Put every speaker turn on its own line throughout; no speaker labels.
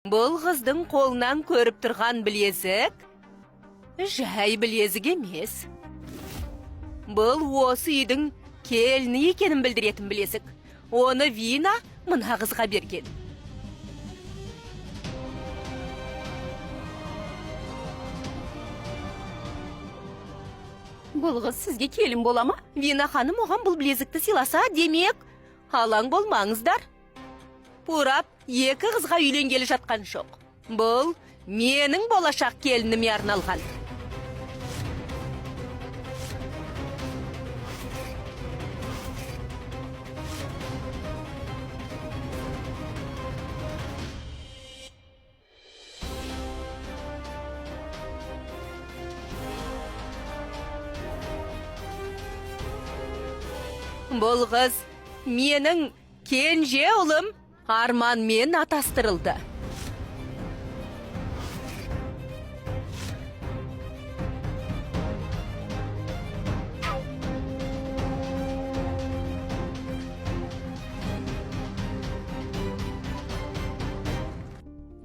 Бұл қыздың қолынан көріп тұрған білезік жай білезік емес. Бұл осы үйдің келіні екенін білдіретін білезік. Оны Вина мына қызға берген.
Бұл қыз сізге келін бола ма?
Вина ханым оған бұл білезікті сыйласа, демек, алаң болмаңыздар. Пурап екі қызға үйленгелі жатқан жоқ. Бұл менің болашақ келініме арналған. Бұл қыз менің кенже ұлым Арманмен атастырылды.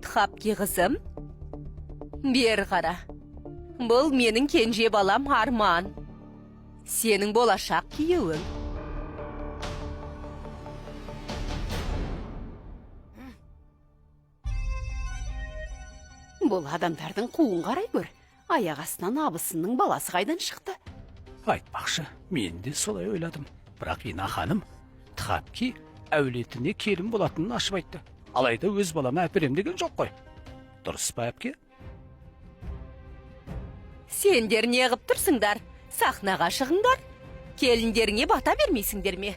Тхапки қызым, бері қара. Бұл менің кенже балам Арман. Сенің болашақ күйеуің.
Бұл адамдардың қуын қарай көр. Аяқ астынан абысынның баласы қайдан шықты?
Айтпақшы, мен де солай ойладым. Бірақ Ина ханым Тхапки әулетіне келін болатынын ашып айтты. Алайда өз балама әперем деген жоқ қой. Дұрыс па, әпке?
Сендер неғып тұрсыңдар? Сахнаға шығыңдар. Келіндеріңе бата бермейсіңдер ме?